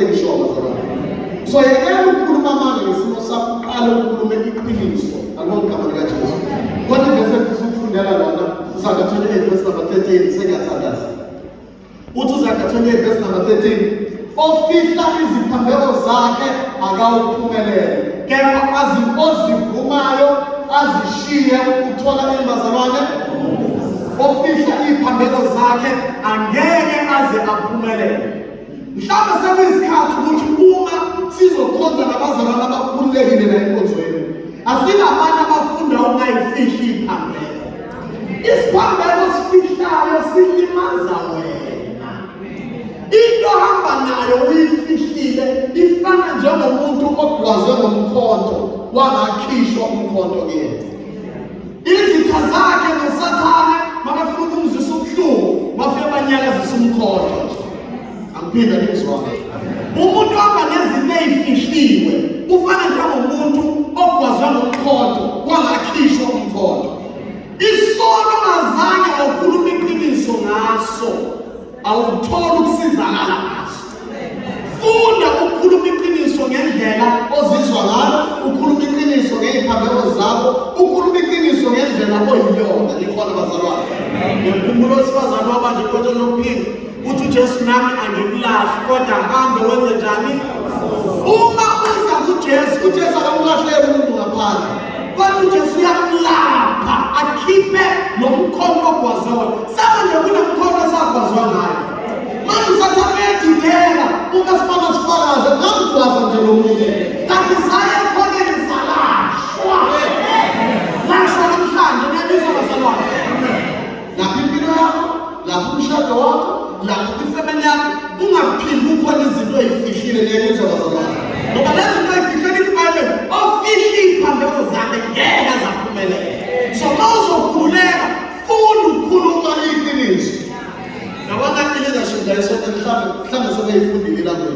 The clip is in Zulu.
into engishoyo bazalwane. So yekela ukukhuluma amanga ngesimo sakho, uqale ukhulume iqiniso. Alibonge igama likaJesu. Kodwa ivesi engifisa ukufundela lona, uZaga 28 verse number 13, sengiyathandaza. Uthi uZaga 28 verse number 13, ofihla iziphambeko zakhe akawuphumelele, kepha ozivumayo azishiye uthola ini bazalwane? Ofihla iziphambeko zakhe angeke aze aphumelele. Mhlawumbe sekuyisikhathi ukuthi uma sizokhonza nabazalwane abakhululekile la enkonzweni, asingabantu abafunda ukungayifihli iphambeko. Isiphambeko osifihlayo silimaza wena. Into ohamba nayo uyifihlile ifana njengomuntu ogwazwe ngomkhonto wangakhishwa umkhonto kuyena. Izitha zakhe noSathane makafuna ukumzwisa ubuhlungu bafike banyakazisa umkhonto nje. Angiphinda ngizwana. Umuntu ohamba nezinto ezifihliwe ufana njengomuntu ogwazwe ngomkhonto wangakhishwa umkhonto. Isono ongazange wakhuluma iqiniso ngaso awutholi ukusizakala ngaso. Funda ukukhuluma iqiniso ngendlela ozizwa ngayo, ukhuluma iqiniso ngey'phambeko zakho, ukhuluma iqiniso ngendlela oyiyona. Nikhona bazalwane? Ngiyamkhumbula owesifazane wabanje iqotho lokuphinga uthi uJesu nami angikulahli kodwa hambe wenze njani? Uma uza kuJesu, uJesu akamlahleli umuntu ngaphandle. Kodwa uJesu uyamlapha akhiphe lo mkhonto ogwazwe wona. Samanje kunemkhonto esagwazwa ngayo. Manje usathane uyadideka uma sibona sifakaze ngamgwaza nje lo muntu. Kanti saye ekhoneni salashwa. Lashwa namhlanje niyabizwa bazalwane. Lapha impilo yakho, lapha umshado wakho, lapha kwifemeli yakho, kungaphili kukhona izinto ey'fihlile niyabizwa bazalwane. Ngoba lezi zinto ey'fihlile iBhayibheli, ofihle iy'phambeko zakhe ngeke azaphumelela. So uma uzokhululeka, funda ukukhuluma iqiniso. Yabona i-leadership la esonto mhlawumbe mhlawumbe sebeyifundile i-language.